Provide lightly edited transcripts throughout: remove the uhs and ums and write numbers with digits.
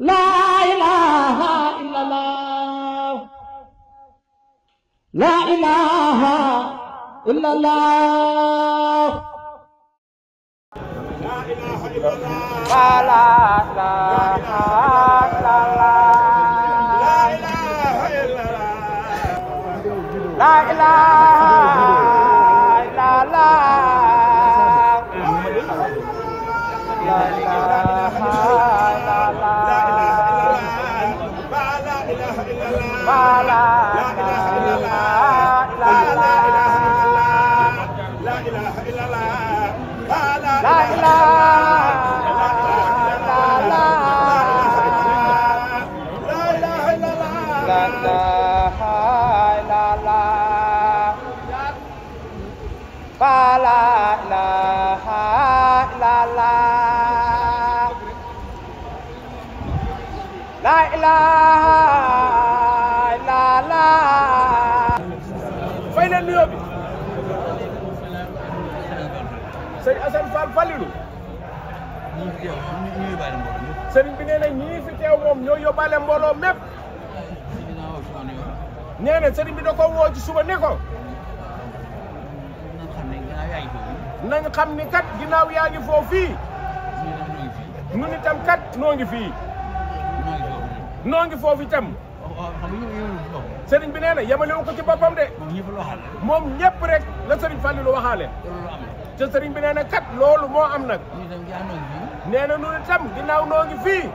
La ilaha illallah. La ilaha illallah. La ilaha illallah. La ilaha illallah. La ilaha illallah. La ilaha illallah. Fay leen nuyoo bi sëñ Assane Fall Fallilu sëriñ bi nee na ñii fi teew moom ñoo yóbbaale mbooloo mépp nee na sëriñ bi da ko woo ci suba ne ko nañ xam ni kat ginnaaw yaa ngi foofu fii nun itam kat noo ngi fii noo ngi foofu itam sëriñ bi nee na yemalewu ko ci boppam de moom ñëpp rek la sëriñ Fallilu waxaale te sëriñ bi nee na kat loolu moo am nag nee na nun itam ginnaaw noo ngi fii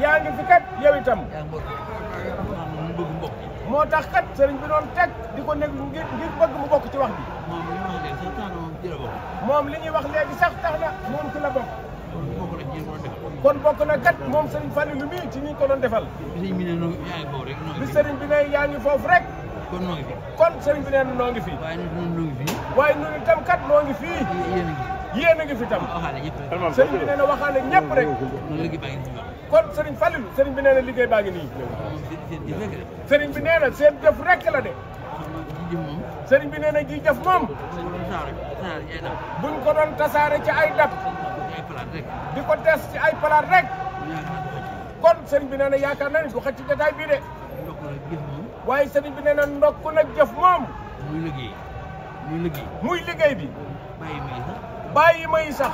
yaa ngi fi kat yow itam moo tax kat sëriñ bi doon teg di ko nekk ngir bëgg mu bokk ci wax bi moom li ñuy wax léegi sax tax na moom ci la bokk kon bokk na kat moom sëriñ Fallilu mii ci ñi ko doon defal bi sëriñ bi ne yaa ngi foofu rek kon sëriñ bi nee na noo ngi fi waaye ñun itam kat noo ngi fii yéen a ngi fi tam sëriñ bi nee na waxaale ñëpp rek kon sëriñ Fallilu sëriñ bi nee na liggéey baa ngi nii sëriñ bi nee na seen jëf rek la de sëriñ bi nee na ji jëf moom buñ ko doon tasaare ci ay dab di ko des ci ay palaat rek kon sëriñ bi nee na yaakaar na ni du xëcc ci jotaay bii de waaye sëriñ bi nee na ndokk nag jëf moom muy liggéey bi bàyyi ma yi sax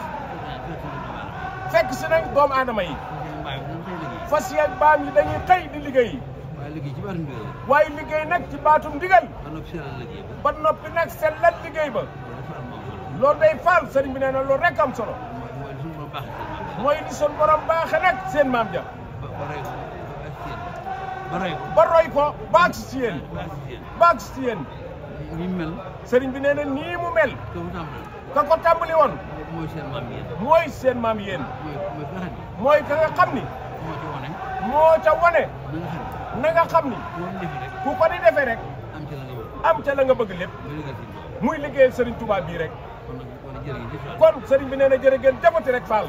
fekk si nañ doomu aadama yi fas yeeg baam yi dañuy xëy di liggéey waaye liggéey nag ci baatum ndigal ba noppi nag sellal liggéey ba loolu day faal sëriñ bi nee na loolu rek am solo mooy li son borom baaxe nag seen maam ja ba roy ko ba agsi ci yéen ba agsi ci yéen sëriñ bi nee na nii mu mel ka ko tàmbali woon mooy seen maam yéen mooy ka nga xam ni moo ca wane na nga xam ni ku ko di defee rek am ca la nga bëgg lépp muy liggéey sëriñ Touba bii rek kon sëriñ bi nee na jërë ngeen jëfati rek Fall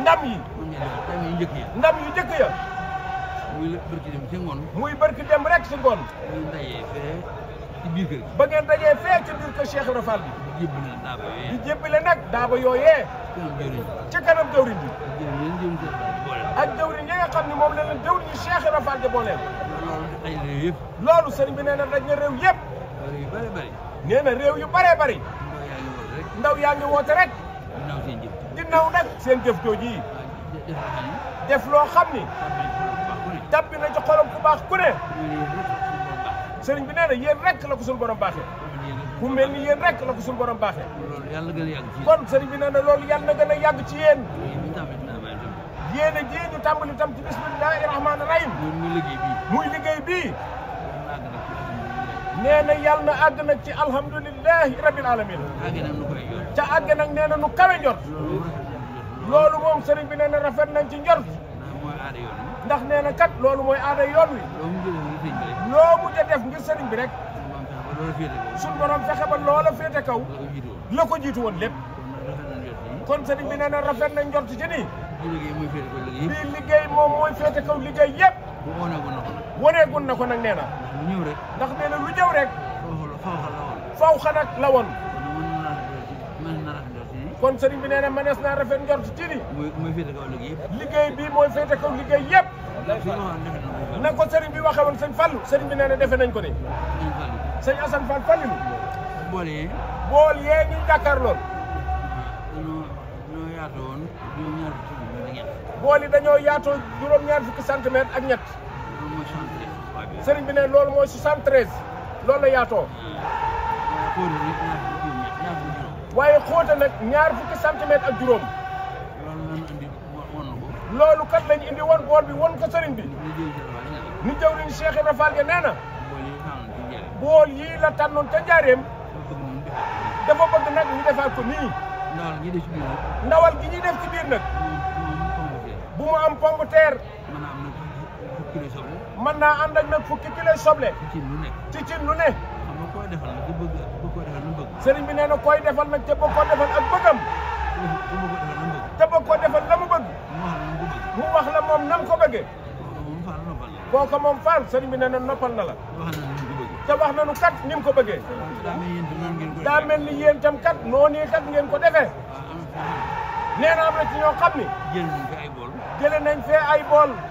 ndam yi ndam yu njëkk ya muy barki dem rek ci ngoon ba ngeen dajee fee ci biir kër Cheikh Ibra Fall bi di jébbale nag daaba yooyee ci kanam jawriñ bi ak jawriñ yi nga xam ne moom la leen jawriñ yi Cheikh Ibra Fall di booleel loolu sëriñ bi nee na daj na réew yëpp nee na réew yu bëree bëri ndaw yaa ngi woote rek ginnaaw nag seen jëf jooji yi def loo xam ni tabbi na ci xolam ku baax ku ne sëriñ bi nee na yéen rek la ko suñu borom baaxee ku mel ni yéen rek la ko suñu borom baaxee kon sëriñ bi nee na loolu yàlla na gën a yàgg ci yéen yéen a ji ñu tàmbali tam ci bismillahi rahmaani rahim muy liggéey bii nee na yàlla na àgg nag ci alhamdulilahi rabbil alamin ca àgg nag nee na nu kawe njort loolu moom sëriñ bi nee na rafet nañ ci njort ndax nee na kat loolu mooy aada yoon wi loo mujj a def ngir sëriñ bi rek suñ borom fexe ba loola féete kaw la ko jiitu woon lépp kon sëriñ bi nee na rafet nañ njort ci nii bii liggéey moom mooy féete kaw liggéey yëpp waneegun na ko nag nee na ndax nee na lu ñëw rek faw xanak la woon kon sëriñ bi nee na mënees naa rafet njort ci ni mooy féete kaw liggéey yëpp. liggéey bii mooy féete kaw liggéey yëpp na ko sëriñ bi waxee woon sëñ Fallou sëriñ bi nee na defe nañ ko ni sëñ Assane Fall Fallilu bool yi bool yee ñu jàkkaar lool ñoo yaatu woon juróom-ñaar fukki centimètres ak ñett. bool yi dañoo yaatoo juróom-ñaar fukki centimètres ak ñett loolu mooy 73. sëriñ bi ne loolu mooy 73 loolu la yaatoo kóol yi ñaar fukki juróom. waaye xóote nag ñaar fukki centimètres ak juróom loolu lañu andi woon na ko. loolu kat lañ indi woon bool bi won ko sëriñ bi ñu jël ni jëwriñ Cheikh Ibra Fall ga nee na bool yi tànnoon ci njëriñ. bool yii la tànnoon ca njaareem bëgg moom defar. dafa bëgg nag ñu defaat ko nii ndawal gi def ci biir nag. ndawal gi ñuy def ci biir nag moom pomme bu mu am pomme de terre mën naa am nag fukki kilo soble. mën naa ànd ak nag fukki kilo soble ci lu nekk. ci cin lu ne xam nga koy defal nag ku bëgg koo defal lu bëgg. sëriñ bi nee na koy defal nag te bëgg koo defal ak bëggam ku bëgg koo defal lu bëgg. te bëgg koo defal la mu bëgg mu wax la mu ko bëgg. mu wax la moom nam ko bëggee moom Fall noppal la. kooka moom Fall sëriñ bi nee na noppal na la wax na ni mu ko bëgg. te wax nañu kat ni mu ko bëggee daa mel daa mel ni ni yéen tam noonu ngeen ko yéen tam kat noonu kat ngeen ko defee nee na am na ci ñoo xam ni jël nañ fi ay bool. jëlee nañ fee ay bool ndax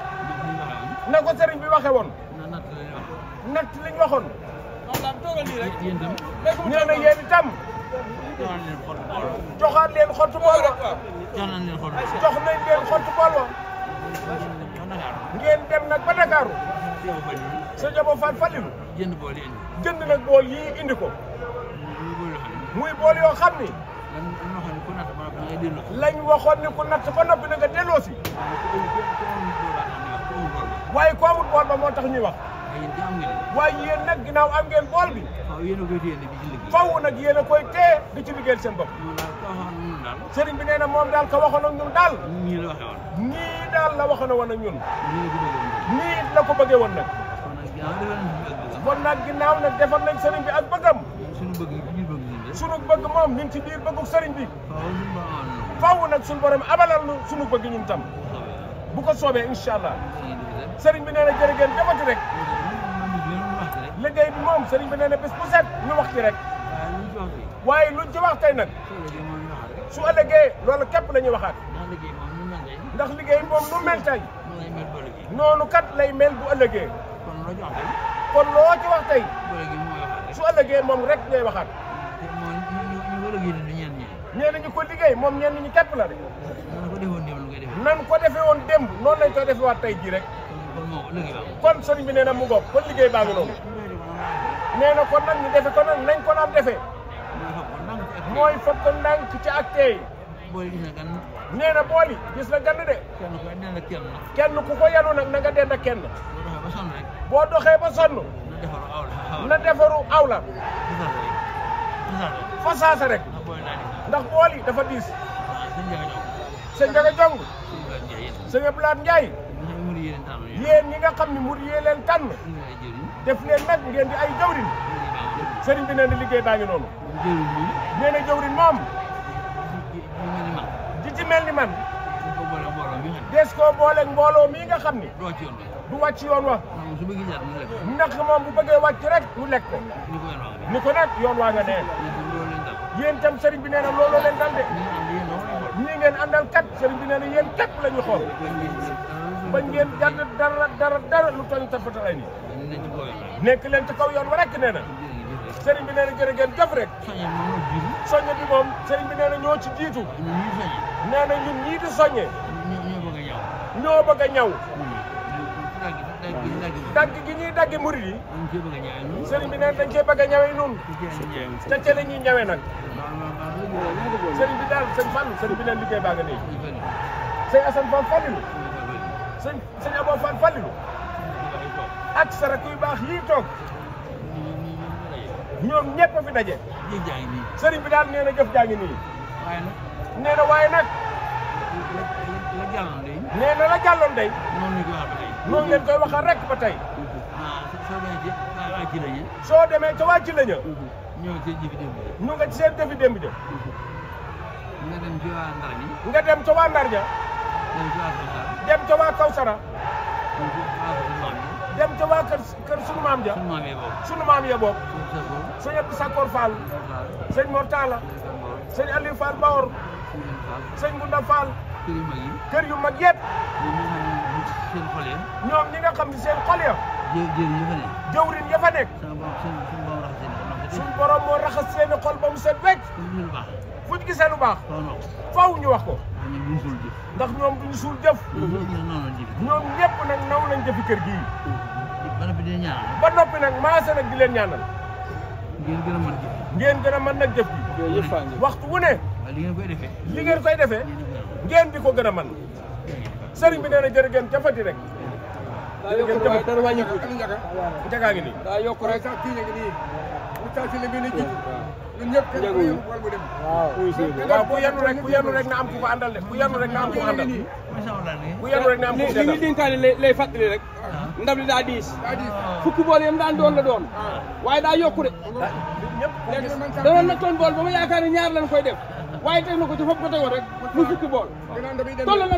ñu waxee woon. na ko sëriñ bi waxe woon na natt la ñuy wax. natt liñ waxoon yéen tam. nee na yéen itam jox nañ leen xottu bool. joxaat leen xottu bool wa jox nañ leen xottu bool. jox nañ leen xottu bool wa ngeen dem nag ba Dakaaru teew ba nii. sa jabo Fall Fallilu jënd bool yi indi. jënd nag bool yii indi ko muy bool yoo xam ne. muy bool yoo xam ni lan loo xam ne ku natt ba noppi da ngay delloo. lañ waxoon ni ku natt ba noppi na nga delloo si waaye ko amul bool ba moo tax ñuy wax waaye yéen nag ginnaaw am ngeen bool bi waaw yéen a koy téye bi ci liggéey. faw nag yéen a koy téye di ci liggéeyal seen bopp moom daal koo xam ne moom daal. sëriñ bi nee na moom daal ka waxoon ak ñun daal nii la waxee woon. nii daal la waxoon woon ak ñun nii nii la la ko bëggee woon. ko bëggee woon nag kon nag ginnaaw defal nañ fi ak bëggam. kon nag ginnaaw nag defar nañ sëriñ bi ak bëggam suñu bëgg yi biir bëgg yi de. sunu bëgg moom ñu ngi ci biir bëggu sëriñ bi waaw ñun ba amoon na. faw nag suñu borom abalal nu sunu bëgg ñun tam bu ko soobee incha allah sëriñ bi nee na jërë ngeen defati rek liggéey bi moom sëriñ bi nee na bés bu set ñu wax ci rek waaye luñ ci wax tey nag su ëllëgee loolu képp la ñuy waxaat ndax liggéey moom nu mel tey noonu kat lay mel bu ëllëgee kon loo ci wax tey su ëllëgee moom rek ngay waxaat ñee nañu ko liggéey moom ñenn ñi képp la de nan ko defee woon démb noonu lañ koy defewaat tey jii rek kon sëriñ bi nee na mu ngoog kon liggéey baa ngi noonu nee na kon nag ñu defe ko nag nañ ko daan defee mooy foog ko ndànk ci ak tey nee na bool yi gis na gann de kenn ku ko yanu nag na nga dend ak kenn boo doxee ba sonn na defaru aw la fa saasa rek ndax bool yi dafa diis sëñ Njaga Jong sëñ Ablaat Njaay yéen ñi nga xam ne mur yee leen tànn def leen nag ngeen di ay jawrin sëriñ bi nee na liggéey baa ngi noonu nee na jawrin moom di ci mel ni man des koo booleeg mbooloo mii nga xam ni du wàcc yoon wa ndax moom bu bëggee wàcc rek mu lekk ko ni ko nag yoon waa nga nee yéen tam sëriñ bi nee na looloo leen dal de ñii ngeen àndal kat sëriñ bi nee na yéen képp la ñu xool ba ngeen jàdd dara lu toñ tarfatalay ni nekk leen ci kaw yoon wa rek nee na sëriñ bi nee na jërë ngeen jëf rek soññe bi moom sëriñ bi nee na ñoo ci jiitu nee na ñun ñii di soññe ñoo bëgg a ñaw dagg gi ñuy daggi murid yi sëriñ bi nee na dañ cee bëgg a ñawee nun te ca la ñuy ñawee nag sëriñ bi daal sëñ Fall sëriñ bi neen liggéey baa nga nii sëñ Assane Fall Fallilu sëñ Abo Fall Fallilu ak sa rakk yu baax yii toog ñoom ñëpp a fi daje sëriñ bi daal nee na jëf jaa ngi nii nee na waaye nag nee na la jàlloon day noonu leen koy waxal rek ba tey soo demee ca waa ci la ñu nga ci seen defi démb jëm nga dem ca waa Ndar ja dem ca waa Kawsara dem ca waa kër sunu maam ja sunu maam ya boobu sëñ Abdou Sakor Fall sëñ Mor Talla sëñ Aliou Fall Bawor sëñ Gunda Fall kër yu mag yëpp ñoom ñi nga xam ne seen xol ya jëwrin ya fa nekk suñ borom moo raxas seeni xol ba mu set wecc fuñ gisee lu baax faw ñu wax ko ndax ñoom duñu suul jëf ñoom ñëpp nag naw nañ jëfi kër gii ba noppi nag maase nag di leen ñaanal ngeen gën a mën nag jëf gi waxtu wu ne li ngeen koy defee ngeen di ko gën a mën sëriñ bi nee na jërë ngeen jëfati rek jërëjëf dara wàññi ko jagaa ngi nii daa yokk rek sax kii ngi nii bu taati la gën a jiitu ñun ñëpp kenn ku yëngu wal mu dem waaw bu yenu rek na am ku ko àndal de bu yenu rek na am ku ko àndal bu yenu rek na am ku ko àndal li ñu dénkaane lay fàttali rek ndab li daa diis fukki bool yam daan doon la doon waaye daa yokku de danoon na toon bool ba ma yaakaar ne ñaar lañ koy def waaye teg na ko ci foofu ko tegoon rek mu fukki bool toll na la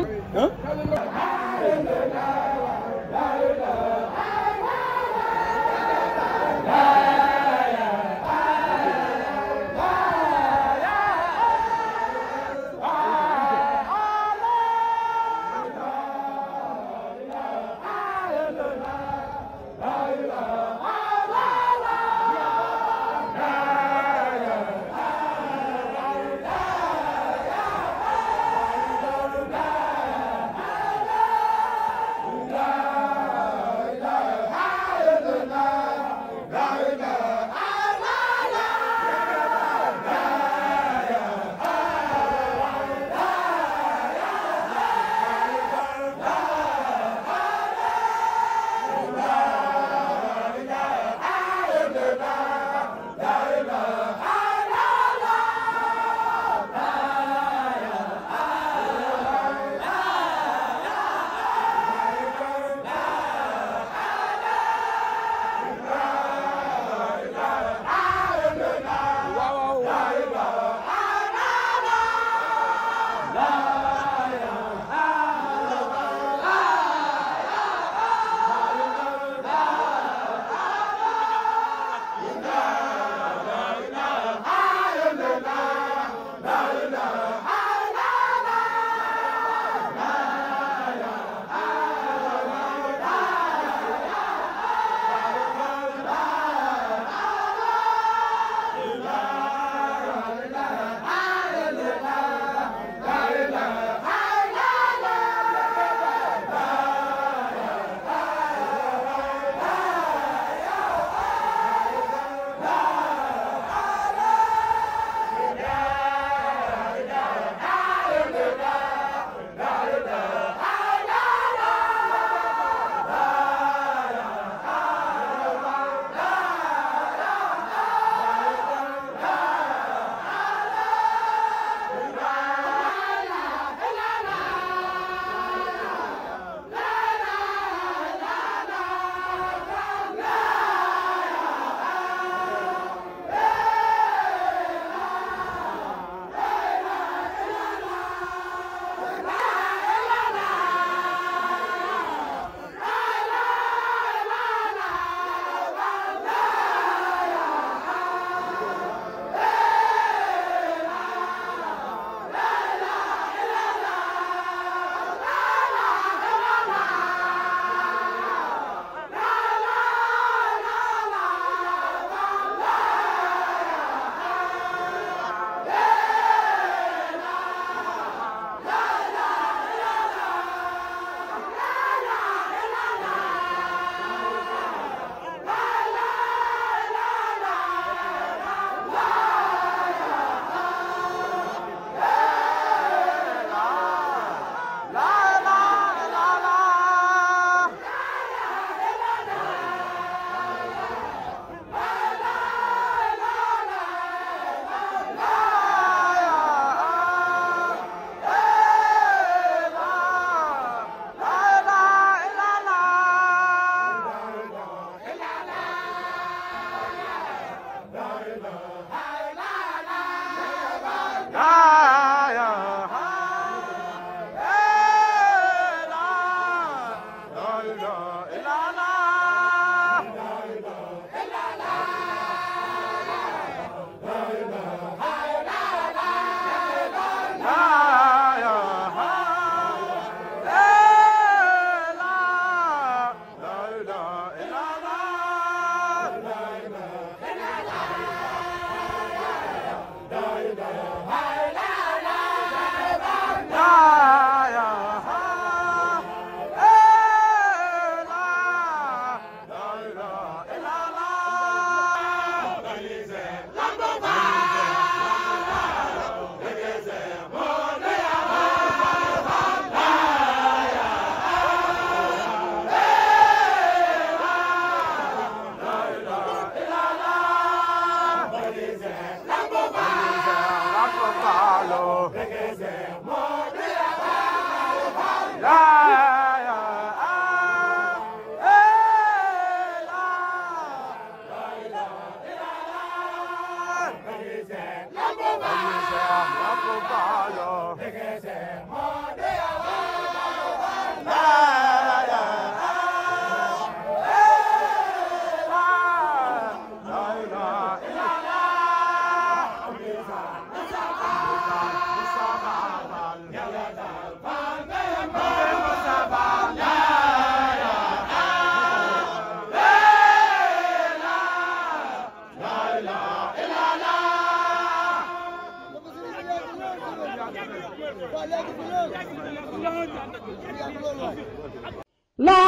La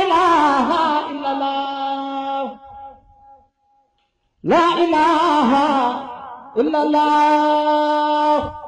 ilaha illallah, la ilaha illallah.